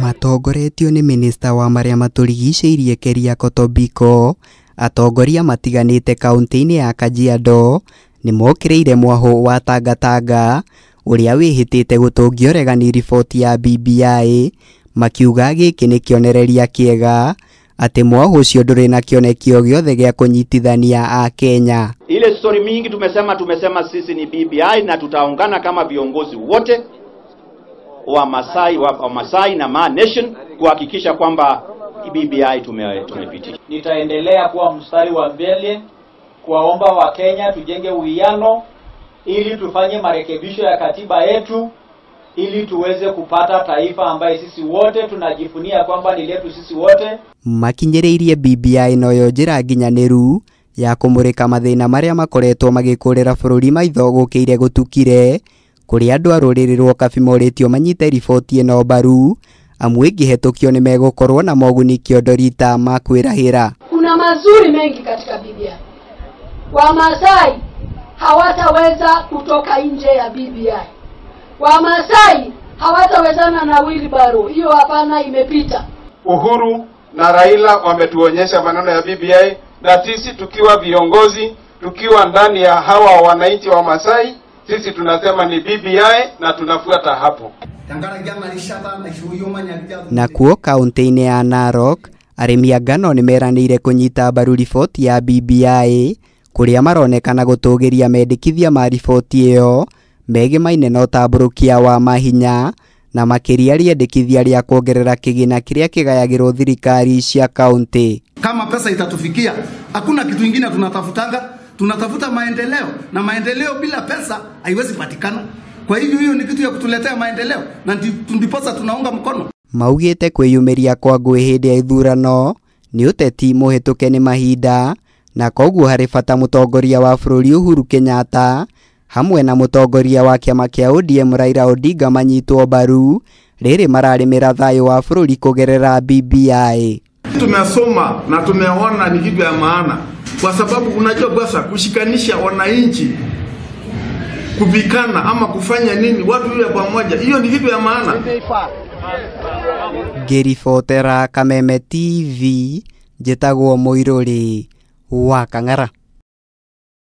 Matongoretio nĩ minista wa marĩa matũrigicĩirie Keriako Tobiko, atongoria matiganĩte kaunti-inĩ ya Kajiado nĩmokĩrĩire mwahũ wa Tangatanga ũrĩa wĩhĩtĩte gũtũngia ũregani riboti ya BBI makiuga gĩkĩ nĩ kĩonereria kĩega atĩ mwahũ ũcio ndũrĩ na kĩoneki o gĩothe gĩa kũnyitithania Akenya. Ile story mingi tumesema sisi ni BBI na tutaungana kama viongozi wote wa Masai na Ma Nation kuhakikisha kwamba BBI tumepitisha. Nitaendelea kuwa mstari wa mbele kuwaomba wa Kenya tujenge uwiano ili tufanye marekebisho ya katiba yetu ili tuweze kupata taifa ambaye sisi wote tunajivunia kwamba ni letu sisi wote. Makinyĩrĩirie BBI noyo njĩra nginyanĩru ya kũmũrĩka mathĩna marĩa makoretwo magĩkũrĩra bũrũri maitho gũkĩire gũtukire kũrĩa andũ a rũrĩrĩ rwa Kabi morĩtio manyite riboti ĩno mbaru amu ĩngĩhetũkio nĩ megũkorwo na moguni kĩondorita ma kwĩrahĩra. Kuna mazuri mengi katika BBI. Wamasai hawataweza kutoka nje ya BBI. Wamasai hawatawezana na wheelbarrow. Hiyo hapana, imepita. Uhuru na Raila wametuonyesha maneno ya BBI, na sisi tukiwa viongozi, tukiwa ndani ya hawa wananchi wa Masai, sisi tunasema ni BBI na tunafuata hapo. Na kuo kaunti-inĩ ya Narok, arĩmi a ngano nĩmeranĩire kũnyita mbaru riboti ya BBI kũrĩa maronekana gũtũgĩria mendekithia ma riboti ĩyo megemaine na ũtambũrũkia wa mahinya na makĩria rĩendekithia rĩa kuongerera kĩgĩna kĩrĩa kĩgayagĩrwo thirikari cia kaunti. Kama pesa itatufikia, hakuna kitu kingine tunatafutanga, tunatafuta maendeleo, na maendeleo bila pesa haiwezi patikana. Kwa hivyo hiyo ni kitu ya kutuletea maendeleo na ndiposa tunaunga mkono. Maugĩte kwĩyumĩria kwa ngũĩ hĩndĩ ya ithurano nĩ ũteti mũhĩtũke nĩ mahinda na koguo harĩ bata mũtongoria wa bũrũri Uhuru Kenyatta hamwe na mũtongoria wa kĩama kĩa ODM Raila Odinga manyitwo mbaru rĩrĩ mararĩmĩra thayũ wa bũrũri kũgerera BBI. Tumesoma na tumeona ni kitu ya maana kwa sababu unajua basa kushikanisha wananchi kupikana ama kufanya nini watu yule pamoja, hiyo ni kitu ya maana. Ngĩribotera Kameme TV njĩtagwo Mũirũrĩ wa Kang'ara.